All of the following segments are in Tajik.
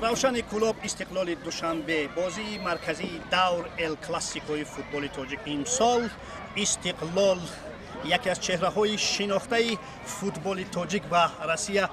Равшани Кӯлоб, Истиқлоли Душанбе, бозии марказии давр Эл Классикои футболи тоҷик. Имсол Истиқлол яке аз чеҳраҳои шинохтаи футболи тоҷик ва Россия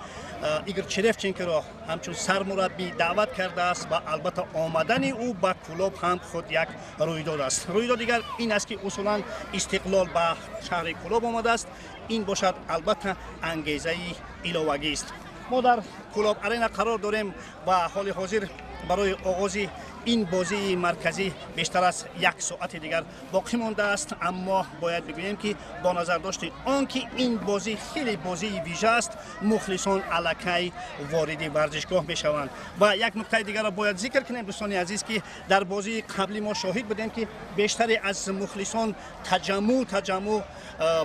Игор Черевченкоро ҳамчун сармураббӣ даъват кардааст ва албатта омадани ӯ ба Кӯлоб ҳам худ як рӯйдод аст. Рӯйдод дигар ин аст, ки усулан Истиқлол ба шаҳри Кӯлоб омадааст. Ин бошад, албатта, ангезаи иловагист. Мо дар Кӯлоб Арена қарор дорем ва ҳоли ҳозир барои оғози ин бозии марказӣ бештар аз як соати дигар боқӣ мондааст. Аммо бояд бигӯем, ки бо назардошти он ки ин бозӣ хеле бозии вижа аст, мухлисон аллакай вориди варзишгоҳ мешаванд. Ва як нуктаи дигарро бояд зикр кунем, дӯстони азиз, ки дар бозии қаблӣ мо шоҳид будем, ки бештаре аз мухлисон таҷаммӯъ таҷаммӯъ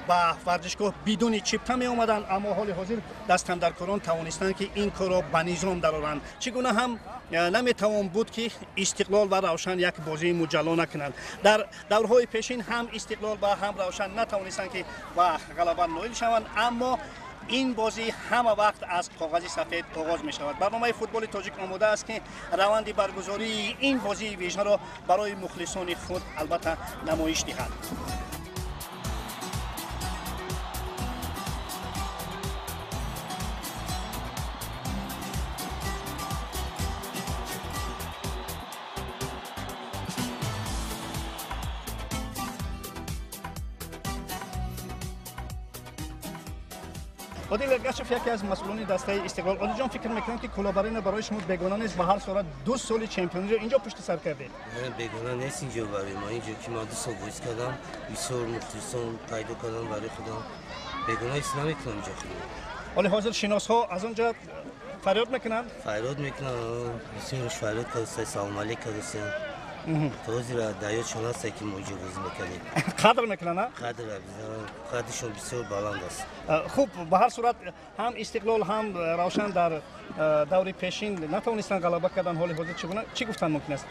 ба варзишгоҳ бидуни чипта меомаданд, аммо ҳоли ҳозир дастандаркорон тавонистанд, ки ин корро ба низом дароранд. Чӣ гуна ҳам наметавон буд, ки Истиқлол ва Равшан як бозии муҷалло накунанд? Дар даврҳои пешин ҳам Истиқлол ва ҳам Равшан натавонистанд, ки ба ғалаба ноил шаванд, аммо ин бозӣ ҳама вақт аз коғази сафед оғоз мешавад. Барномаи Футболи тоҷик омода аст, ки раванди баргузории ин бозии вижаро барои мухлисони худ албатта намоиш диҳад. Одил Эргашев, яке аз масъулони дастаи Истиқлол. Одилҷон, фикр мекунам, ки Кӯлоб Арена барои шумо бегона нест. Ба ҳар сурат, 2 соли чемпиониро инҷо пушти сар кардед. Бегона нест инҷо барои ма. Инҷо ки ман 2 сол бозӣ кардам, бисёр мухлисон пайдо кардам барои худам. Бегона ҳис намекунам инҷо худам. Ҳоли ҳозир шиносҳо аз он ҷо фарёд мекунанд? Фарёд мекунанд, бисёрш фарёд кардастанд, салом алейк кардастанд. То ҳозир дар ёдшон ҳаст, ки мо инҷо бозӣ мекардем. Қадр мекунанд, а? Қадр, қадршон бисёр баланд аст. Хуб, ба ҳар сурат, ҳам Истиқлол, ҳам Равшан дар даври пешин натавонистанд ғалаба кардан. Ҳоли ҳозир чӣ гуна, чӣ гуфтан мумкин аст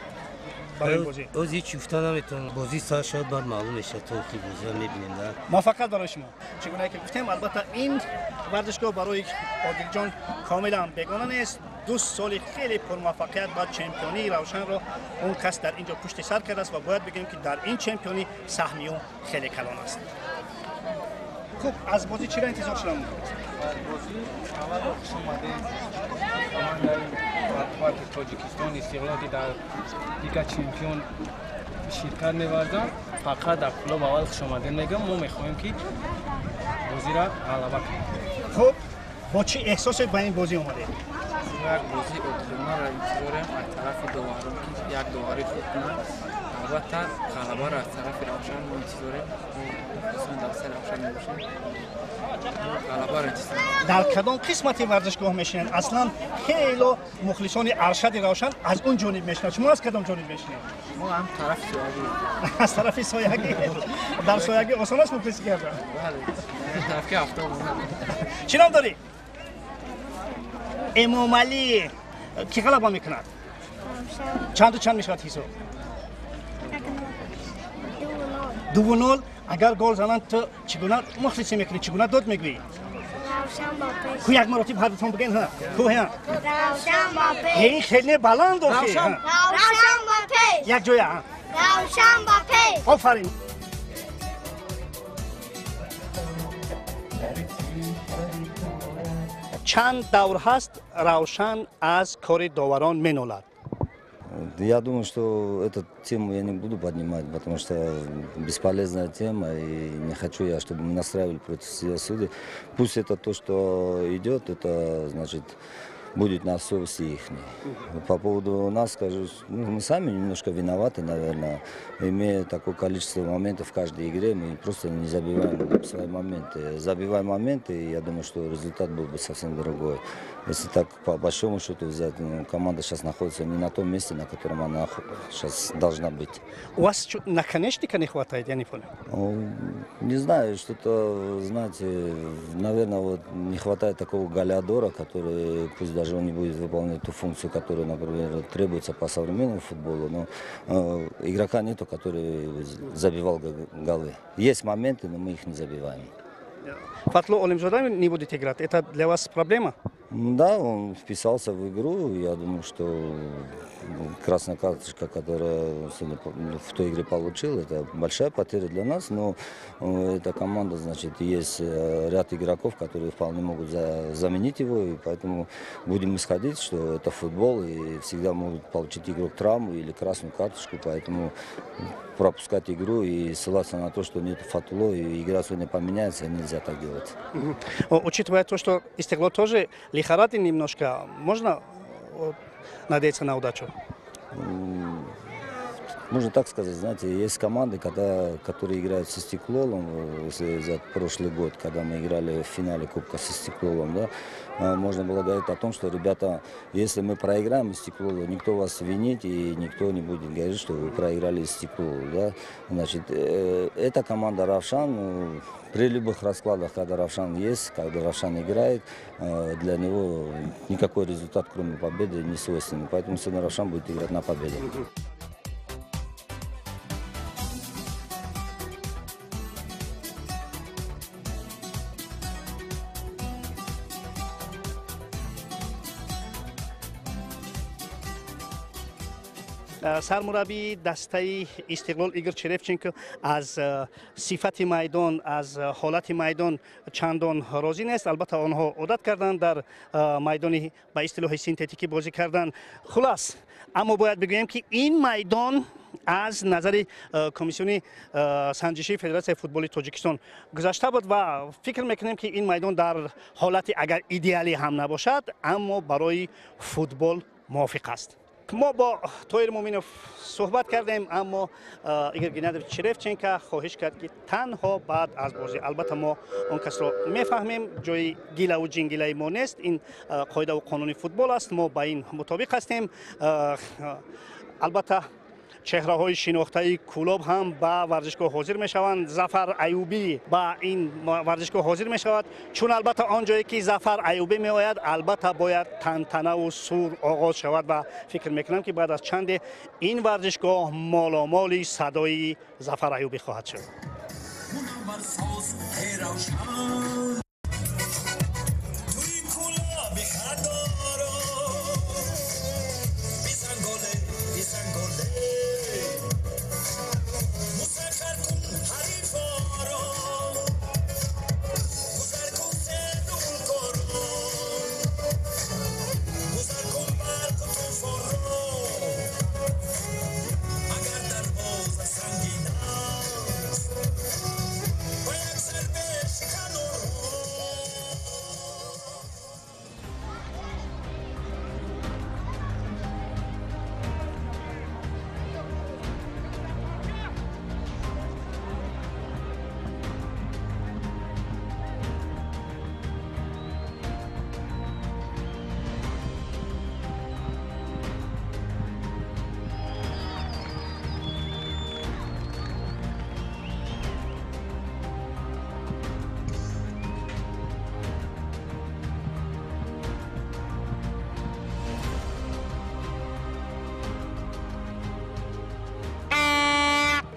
барои бозӣ? Оз ҳеҷ гуфта наметавонам. Бозӣ сар шавад, баъд маълум мешавад. То охири бозиро мебинем да. Муваффақият барои шумо. Чӣ гунае ки гуфтем, албатта, ин варзишгоҳ барои Одилҷон комилан бегона нест. 2 соли хеле пурмуваффақият ва чемпионии Равшанро он кас дар ин ҷо пушти сар кардааст ва бояд бигӯем, ки дар ин чемпионӣ саҳми ӯ хеле калон аст. Хуб, аз бозӣ чиро интизор шуда мумкин аст? Бозӣ аввало хуш омадем командаи қуввати Тоҷикистон Истиқлол, ки дар Лига чемпион ширкат меварзанд. Фақат дар Кӯлоб аввал хушомадем мегӯям. Мо мехоҳем, ки бозиро ғалаба кунем. Хуб, бо чӣ эҳсосе ба ин бозӣ омадед? Як бозии одилонаро интизорем аз тарафи доварон, ки як доварӣ хуб кунад. Албатта, ғалабаро аз тарафи Равшан мо интизорем. Мо мухлисон дастаи Равшан мебошем, ғалабаро интизорем. Дар кадом қисмати варзишгоҳ мешинед? Аслан хело мухлисони аршади Равшан аз он ҷониб мешинанд. Шумо аз кадом ҷониб мешинед? Мо ҳам тарафи соягӣ. Аз тарафи соягӣ. Дар соягӣ осон аст мухлисӣ кардан. Бале, тарафи автобус. Чӣ ном дорӣ? Эмомалӣ. Кӣ ғалаба мекунад? Чанду чанд мешавад ҳисоб? 2-0. Агар гол зананд, ту чӣ гуна мухлисӣ мекунӣ, чӣ гуна дод мегӯӣ? Ку, як маротиб ҳардутон бигӯен. Ҳа, ку, ҳа. Ин хеле баланд охи. Як ҷоя. Офарин. Чанд давр ҳаст, Равшан аз кори доварон менолад. Я думаю, что эту тему я не буду поднимать, потому что бесполезная тема, и не хочу я, чтобы мы настраивали против себя судей. Пусть это то, что идет, это, значит, будет на совести их. По поводу нас скажу, ну, мы сами немножко виноваты, наверное, имея такое количество моментов в каждой игре, мы просто не забиваем свои моменты. Забиваем моменты, и я думаю, что результат был бы совсем другой. Если так по большому счету взять, ну, команда сейчас находится не на том месте, на котором она сейчас должна быть. У вас что, наконечника не хватает, я не понял? Ну, не знаю, что-то, знаете, наверное, вот не хватает такого голеадора, который, пусть даже он не будет выполнять ту функцию, которая, например, требуется по современному футболу, но игрока нету, который забивал голы. Есть моменты, но мы их не забиваем. Фатло Олимзода не будет играть. Это для вас проблема? Да, он вписался в игру. Я думаю, что красная карточка, которую сегодня в той игре получил, это большая потеря для нас. Но эта команда, значит, есть ряд игроков, которые вполне могут заменить его. И поэтому будем исходить, что это футбол, и всегда могут получить игрок травму или красную карточку. Поэтому пропускать игру и ссылаться на то, что нет Фатуло, и игра сегодня поменяется, нельзя так делать. Учитывая то, что Истиклол тоже лихорадит немножко, можно надеяться на удачу? Можно так сказать, знаете, есть команды, которые играют со Истиклолом, если взять прошлый год, когда мы играли в финале Кубка со Истиклолом, да, можно было говорить о том, что, ребята, если мы проиграем Истиклолу, никто вас винить и никто не будет говорить, что вы проиграли Истиклолу, да. Значит, эта команда Равшан, при любых раскладах, когда Равшан есть, когда Равшан играет, для него никакой результат, кроме победы, не свойственный. Поэтому сегодня Равшан будет играть на победу. Сармураббии дастаи Истиқлол Игор Черевченко аз сифати майдон, аз ҳолати майдон чандон розӣ нест. Албатта онҳо одат карданд дар майдони ба истилоҳи синтетикӣ бозӣ кардан. Хулас, аммо бояд бигӯем, ки ин майдон аз назари комиссиони санҷишии Федератсияи футболи Тоҷикистон гузашта буд ва фикр мекунем, ки ин майдон дар ҳолати агар идеалӣ ҳам набошад, аммо барои футбол мувофиқ аст. Мо бо Тоҳир Муминов суҳбат кардем, аммо Игор Геннадьевич Черевченко хоҳиш кард, ки танҳо баъд аз бозӣ. Албатта мо он касро мефаҳмем, ҷои гилаву ҷингилаи мо нест, ин қоидаву қонуни футбол аст, мо ба ин мутобиқ ҳастем. Албатта чеҳраҳои шинохтаи Кӯлоб ҳам ба варзишгоҳ ҳозир мешаванд. Зафар Аюбӣ ба ин варзишгоҳ ҳозир мешавад, чун албатта он ҷое ки Зафар Аюбӣ меояд, албатта бояд тантанаву сур оғоз шавад ва фикр мекунам, ки баъд аз чанде ин варзишгоҳ моломоли садои Зафар Аюбӣ хоҳад шуд.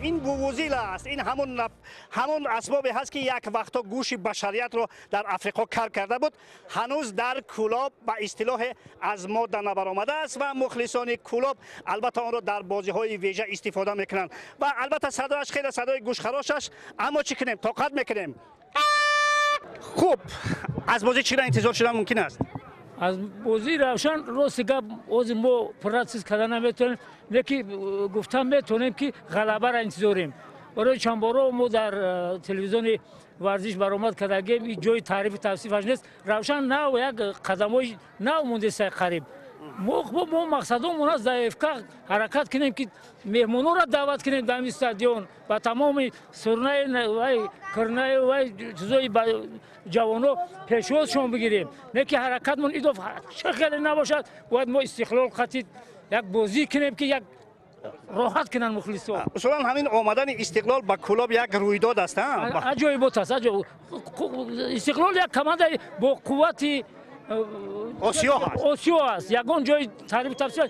Ин вувузила аст, ин ҳамон асбобе ҳаст, ки як вақто гӯши башариятро дар Африқо кар карда буд. Ҳанӯз дар Кӯлоб ба истилоҳе аз мода набаромадааст ва мухлисони Кӯлоб албатта онро дар бозиҳои вежа истифода мекунанд ва албатта садояш хеле садои гӯшхарошаш, аммо чӣ кунем, тоқат мекунем. Хуб, аз бозӣ чиро интизор шудан мумкин аст? Аз бозии Равшан, рости гап, ози мо процесс карда наметавонем, лекин гуфтан метавонем, ки ғалабаро интизорем. Барои чанд боро мо дар телевизиони варзиш баромад кардагем, ин ҷои таърифу тавсифаш нест. Равшан нав як қадамҳои нав мондеста қариб. Мо мақсадомон аст дар ФК ҳаракат кунем, ки меҳмононро даъват кунем дар ин стадион, ба тамоми сурнаи вай, кирнаи вай, чизои ҷавоно пешвозшон бигирем. Не ки ҳаракатмон идоф чӣ хеле набошад, бояд мо Истиқлол қатӣ як бозӣ кунем, ки як роҳат кунанд мухлисон. Усулан ҳамин омадани Истиқлол ба Кӯлоб як рӯйдод аст. Аҷоибот аст. Истиқлол як командаи бо қуввати Осиё ҳаст. Осиё аст. Ягон ҷои таърифу тавсиф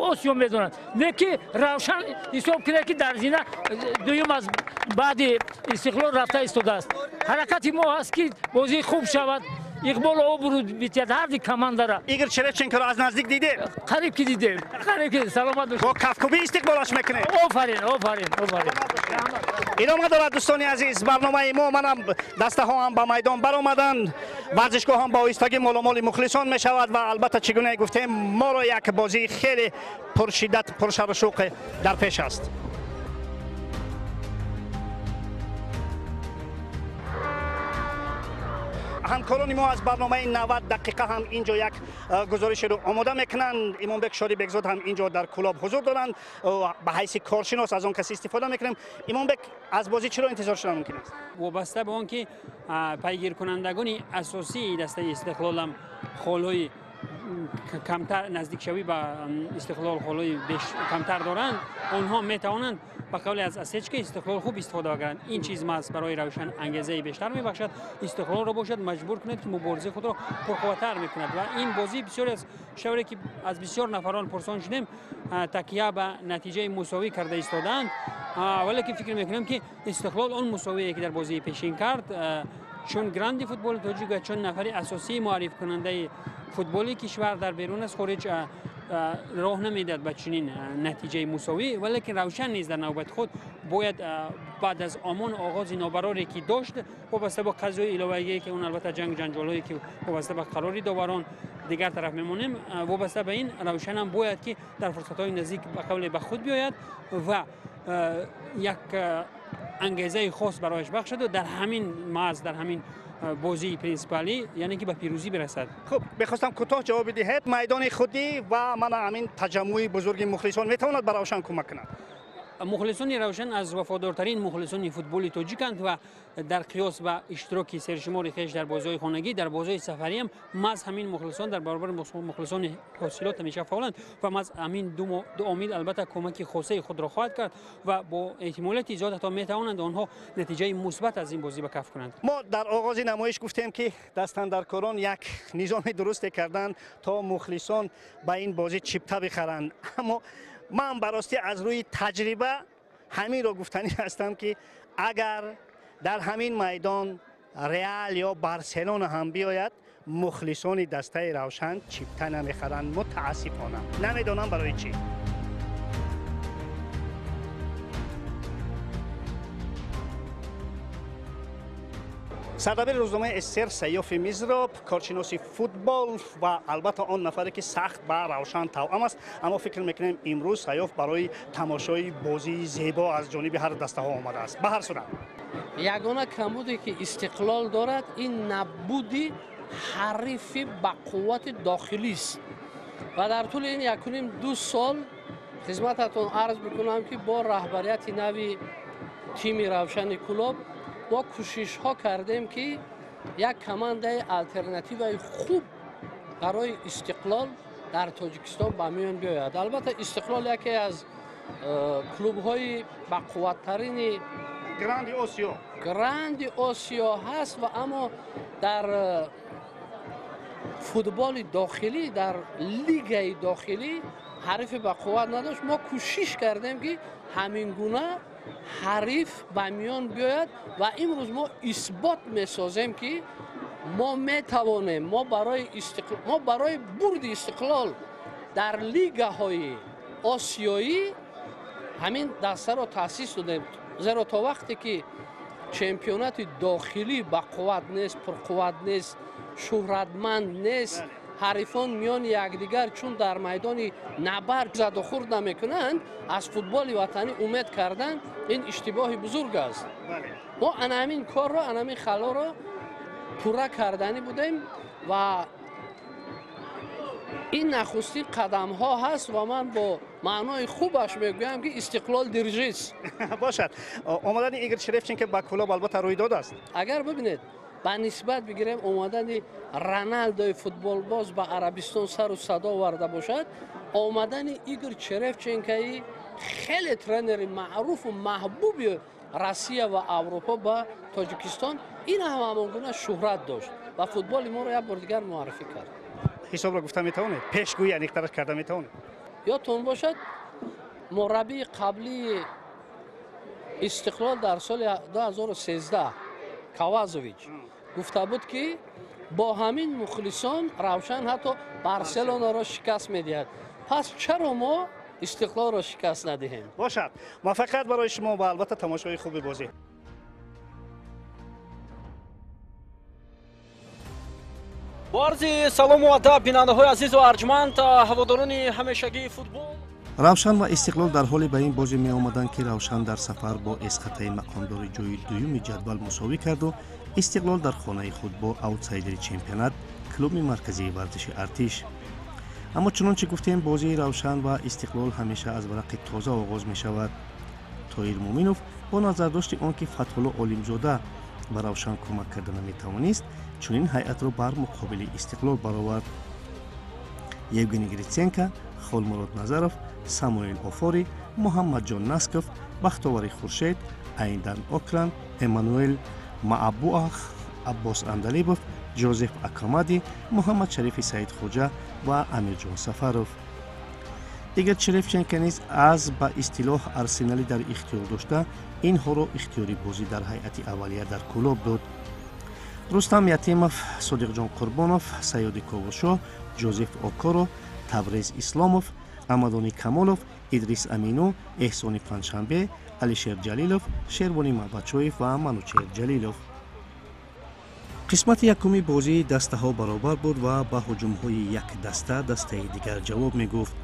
Осиё медонанд. Не ки Равшан ҳисоб кунад, ки дар зина дуюм аз баъди Истиқлол рафта истодааст. Ҳаракати мо ҳаст, ки бозӣ хуб шавад. Иқбол обрӯ битиҳад ҳарди командара. Игор Черевченкоро аз наздик дидед? Қариб ки дидем, қариб ки. Саломат бошед. Бо кафкӯбӣ истиқболаш мекунед. Офарин, офарин, офарин. Идома дорад, дӯстони азиз, барномаи мо. Манам дастаҳо ҳам ба майдон баромаданд, варзишгоҳ ҳам ба оҳистагӣ моломоли мухлисон мешавад ва албатта, чӣ гуна гуфтем, моро як бозии хеле пуршиддат, пуршару шӯқ дар пеш аст. Ҳамкорони мо аз барномаи 90 дақиқа ҳам инҷо як гузоришеро омода мекунанд. Имомбек Шодибекзод ҳам инҷо дар Кӯлоб ҳузур доранд. Ба ҳайси коршинос аз он кас истифода мекунем. Имомбек, аз бозӣ чиро интизор шудан мумкин аст? Вобаста ба он ки пайгиркунандагони асосии дастаи Истиқлолам холҳои камтар, наздикшавӣ ба Истиқлол холҳои камтар доранд, онҳо метавонанд ба қавле аз осечка Истиқлол хуб истифода баранд. Ин чиз маҳз барои Равшан ангезаи бештар мебахшад, Истиқлолро бошад маҷбур кунад, ки муборизаи худро пурқувваттар мекунад. Ва ин бозӣ бисёре аз шавре ки аз бисёр нафарон пурсон шудем, такя ба натиҷаи мусовӣ карда истодаанд, валекин фикр мекунам, ки Истиқлол он мусовие ки дар бозии пешин кард, чун гранди футболи тоҷик ва чун нафари асосии муаррифкунандаи футболи кишвар дар берун аз хориҷ, роҳ намедиҳад ба чунин натиҷаи мусовӣ. Валекин Равшан низ дар навбати худ бояд баъд аз омон оғози нобароре ки дошт, вобаста ба қазияи иловагие ки он албатта ҷангу ҷанҷолҳое ки вобаста ба қарори доварон дигар тараф мемонем, вобаста ба ин Равшанам бояд ки дар фурсатҳои наздик ба қавле ба худ биёяд ва як ангезаи хос барояш бахшаду дар ҳамин маҳз дар ҳамин бозии принсипалӣ, яъне ки ба пирӯзӣ бирасад. Хуб, мехостам кӯтоҳ ҷавоб диҳед. Майдони худӣ ва мана ҳамин таҷаммуи бузурги мухлисон метавонад ба Равшан кӯмак кунад? Мухлисони Равшан аз вафодортарин мухлисони футболи тоҷиканд ва дар қиёс ба иштироки сершумори хеш дар бозиҳои хонагӣ, дар бозиҳои сафариам маҳз ҳамин мухлисон дар баробари мухлисони ҳосилот ҳамеша фаъоланд ва маҳз ҳамин ду омил албатта кӯмаки хосаи худро хоҳад кард ва бо эҳтимолияти зиёд ҳатто метавонанд онҳо натиҷаи мусбат аз ин бозӣ ба каф кунанд. Мо дар оғози намоиш гуфтем, ки дастандаркорон як низоми дурусте карданд, то мухлисон ба ин бозӣ чипта бихаранд, аммо ман ба ростӣ аз рӯи таҷриба ҳаминро гуфтанӣ ҳастам, ки агар дар ҳамин майдон Реал ё Барселона ҳам биёяд, мухлисони дастаи Равшан чипта намехаранд. Мутаассифона, намедонам барои чӣ. Сардабири рӯзномаи СССР Сайёфи Мизроб, коршиноси футбол ва албатта он нафаре ки сахт ба Равшан тавъам аст, аммо фикр мекунем, имрӯз Сайёф барои тамошои бозии зебо аз ҷониби ҳар дастаҳо омадааст. Ба ҳар сурат, ягона камбуде ки Истиқлол дорад, ин набуди ҳарифи ба қуввати дохилист. Ва дар тӯли ин якуним ду сол хизмататон арз мекунам, ки бо раҳбарияти нави тими Равшани Кӯлоб мо кӯшишҳо кардем, ки як командаи алтернативаи хуб барои Истиқлол дар Тоҷикистон ба миён биёяд. Албатта, Истиқлол яке аз клубҳои бақувваттарини гранди Осиё, гранди Осиё ҳаст ва аммо дар футболи дохилӣ, дар лигаи дохилӣ ҳарифи бақувват надошт. Мо кӯшиш кардем, ки ҳамин гуна ҳариф ба миён биёяд ва имрӯз мо исбот месозем, ки мо метавонем. Мо барои бурди Истиқлол дар лигаҳои осиёӣ ҳамин дастаро таъсис додем, зеро то вақте ки чемпионати дохилӣ бақувват нест, пурқувват нест, шӯҳратманд нест, ҳарифон миёни якдигар чун дар майдони набард задухӯрд намекунанд, аз футболи ватанӣ умед кардан ин иштибоҳи бузург аст. Мо ана ҳамин корро, ана ҳамин халоро пурра карданӣ будем ва ин нахустин қадамҳо ҳаст ва ман бо маънои хубаш мегӯям, ки Истиқлол держись. Бошад. Омадани Игор Черевченко ба Кӯлоб албатта рӯйдод аст. Агар бибинед, ба нисбат бигирем, омадани Роналдои футболбоз ба Арабистон сару садо оварда бошад, омадани Игор Черевченкои хеле тренери маъруфу маҳбуби Россия ва Аврупо ба Тоҷикистон ин ҳам ҳамон гуна шӯҳрат дошт ва футболи моро як бор дигар муаррифӣ кард. Ҳисобро гуфта метавонед? Пешгӯӣ аниқтараш карда метавонед? Ёдтон бошад, мураббии қаблии Истиқлол дар соли 2013 Кавазович гуфта буд, ки Бо ҳамин мухлисон Равшан ҳатто Барселонаро шикаст медиҳад. Пас чаро мо Истиқлолро шикаст надиҳем? Бошад, муваффақият барои шумо ва албатта тамошои хуби бозӣ. Бо арзи салому адаб, бинандаҳои азизу арҷманд, ҳаводорони ҳамешагии футбол. Равшан ва Истиқлол дар ҳоле ба ин бозӣ меомаданд, ки Равшан дар сафар бо Эсхатаи мақомдори ҷои дуюми ҷадвал мусовӣ карду Истиқлол дар хонаи худ бо аутсайдери чемпионат, клуби марказии варзиши Артиш. Аммо чунончи гуфтем, бозии Равшан ва Истиқлол ҳамеша аз варақи тоза оғоз мешавад. Тоир Муминов бо назардошти он ки Фатҳулло Олимзода ба Равшан кӯмак карда наметавонист, чунин ҳайатро бар муқобили Истиқлол баровард: Евгений Гритсенко, Холмурод Назаров, Самуэл Офори, Муҳаммадҷон Насков, Бахтовари Хуршед, Айдан Окран, Эммануэл Маабуах, Аббос Андалибов, Ҷозеф Акамади, Муҳаммадшарифи Саидхоҷа ва Амирҷон Сафаров. Игор Черевченко низ аз ба истилоҳ арсенали дар ихтиёр дошта, инҳоро ихтиёри бозӣ дар ҳайати аввалия дар Кӯлоб дод. Рустам Ятимов, Содиқҷон Қурбонов, Саёди Ковушоҳ, Ҷозеф Окоро, Табрез Исломов, Амадони Камолов, Идрис Амину, Эҳсони Панҷшанбе, Алишер Ҷалилов, Шервони Маъбадшоев ва Манучер Ҷалилов. Қисмати якуми бозии дастаҳо баробар буд ва ба ҳуҷумҳои як даста дастаи дигар ҷавоб мегуфт.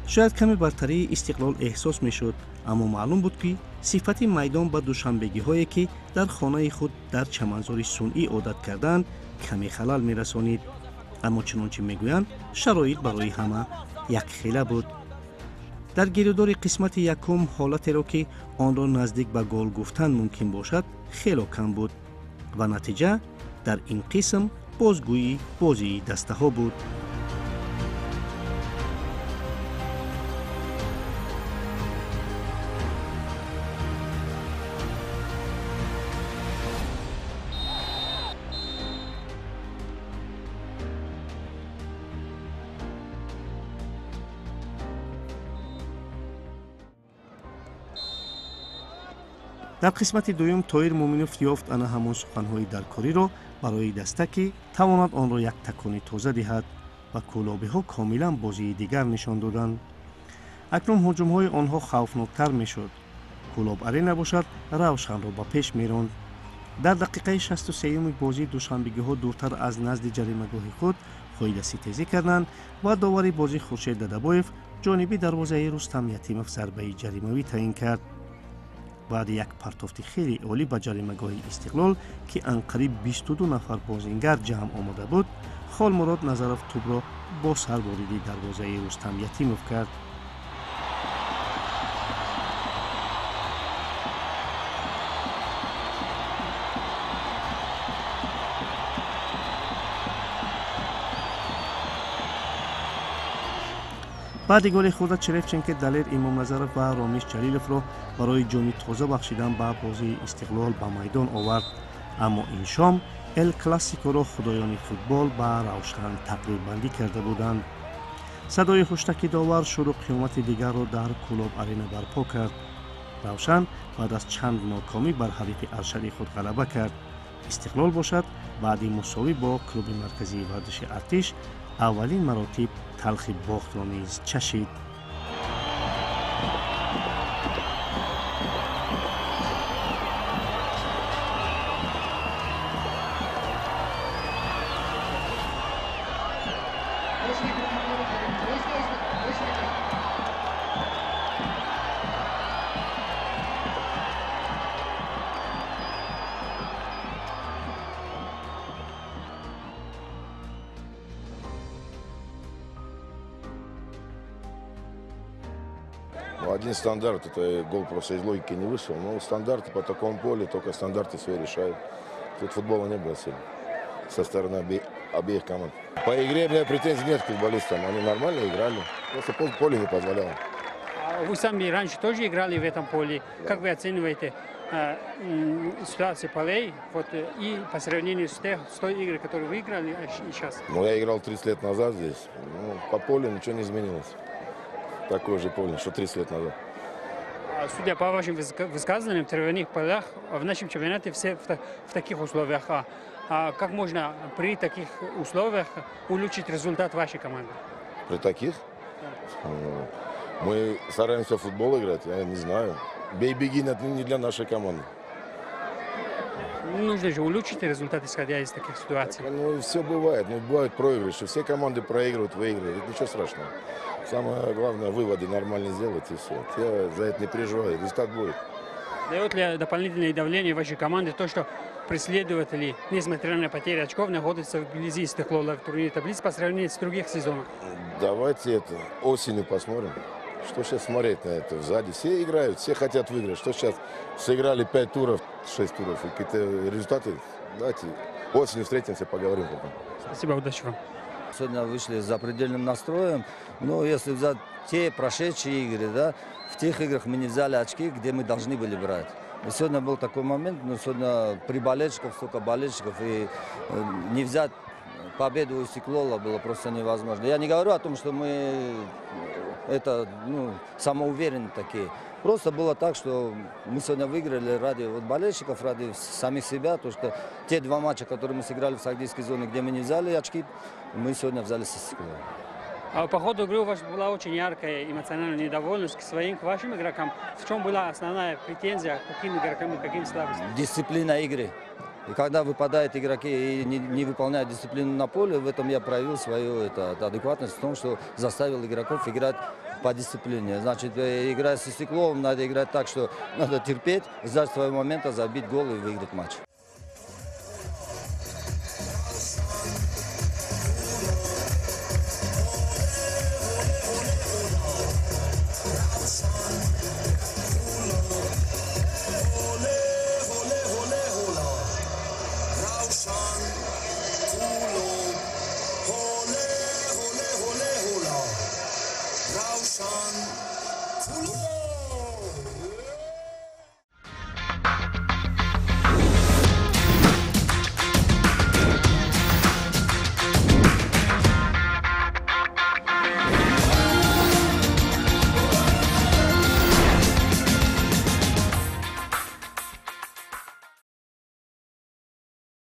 Шояд каме бартарии Истиқлол эҳсос мешуд, аммо маълум буд, ки сифати майдон ба душанбегиҳое, ки дар хонаи худ дар чаманзори сунъӣ одат карданд, каме халал мерасонид. Аммо чунончи мегӯянд, шароит барои ҳама якхела буд. Дар гирудори қисмати якум ҳолатеро, ки онро наздик ба гол гуфтан мумкин бошад, хело кам буд ва натиҷа дар ин қисм бозгӯии бозии дастаҳо буд. Дар қисмати дуюм Тоир Муминов ёфт ана ҳамон суханҳои даркориро барои даста, ки тавонад онро як такони тоза диҳад, ва кӯлобиҳо комилан бозии дигар нишон доданд. Акнун ҳуҷумҳои онҳо хавфноктар мешуд. Кӯлоб Арена бошад, Равшанро ба пеш меронд. Дар дақиқаи 63-юми бозӣ душанбегиҳо дуртар аз назди ҷаримагоҳи худ фоидаситезӣ карданд ва довари бозӣ Хуршед Дадабоев ҷониби дарвозаи Рустам Ятимов зарбаи ҷаримавӣ таъин кард. Баъди як партофти хеле олӣ ба ҷаримагоҳи Истиқлол, ки анқариб 22 нафар бозингар ҷамъ омода буд, Холмурод Назаров тӯбро бо сар вориди дарвозаи Рустам Ятимов кард. Баъди голи хурда Черевченко Далер Имомназаров ва Ромиш Ҷалиловро барои ҷони тоза бахшидан ба бозии Истиқлол ба майдон овард. Аммо ин шом Эл Классикоро худоёни футбол ба Равшан тақрирбандӣ карда буданд. Садои ҳуштаки довар шурӯъ қиёмати дигарро дар Кӯлоб Арена барпо кард. Равшан баъд аз чанд нокомӣ бар ҳарифи аршади худ ғалаба кард. Истиқлол бошад, баъди мусовӣ бо клуби марказии варзиши Артиш аввалин маротиб талхи бохтро низ чашид. Один стандарт, это гол просто из логики не вышел, но стандарты по такому полю, только стандарты свои решают. Тут футбола не было сегодня со стороны обеих команд. По игре у меня претензий нет к футболистам, они нормально играли, просто поле не позволяло. Вы сами раньше тоже играли в этом поле. Да. Как вы оцениваете ситуацию полей вот, и по сравнению с той игрой, которую вы играли сейчас? Ну, я играл 30 лет назад здесь, ну, по полю ничего не изменилось. Такое же поле, что 30 лет назад. Судя по вашим высказываниям, в травяных полях в нашем чемпионате все в таких условиях. Как можно при таких условиях улучшить результат вашей команды? При таких? Да. Мы стараемся в футбол играть, я не знаю. Бей-беги не для нашей команды. Нужно же улучшить результат, исходя из таких ситуаций. Ну, все бывает. Ну, бывают проигрыши. Все команды проигрывают, выигрывают. Это ничего страшного. Самое главное, выводы нормально сделать, и все. Я за это не переживаю. Результат будет. Дает ли дополнительное давление вашей команде то, что преследователи, несмотря на потери очков, находятся вблизи Истиклола в турнире таблицы по сравнению с других сезонов? Давайте это осенью посмотрим. Что сейчас смотреть на это? Сзади все играют, все хотят выиграть. Что сейчас сыграли 5 туров, 6 туров, и какие-то результаты. Давайте осенью встретимся, поговорим потом. Спасибо, удачи вам. Сегодня вышли с запредельным настроем. Но если взять те прошедшие игры, да, в тех играх мы не взяли очки, где мы должны были брать. И сегодня был такой момент, но сегодня при болельщиках, столько болельщиков, и не взять победу у Истиклола было просто невозможно. Я не говорю о том, что мы это, ну, самоуверенные такие. Просто было так, что мы сегодня выиграли ради вот болельщиков, ради самих себя. То, что те два матча, которые мы сыграли в Сагдийской зоне, где мы не взяли очки, мы сегодня взяли с Истиклолом. А по ходу игры у вас была очень яркая эмоциональная недовольность к своим, к вашим игрокам. В чем была основная претензия, к каким игрокам и каким слабостям? Дисциплина игры. И когда выпадают игроки и не выполняют дисциплину на поле, в этом я проявил свою адекватность в том, что заставил игроков играть по дисциплине. Значит, играя с Истиклолом, надо играть так, что надо терпеть, ждать своего момента, забить гол и выиграть матч.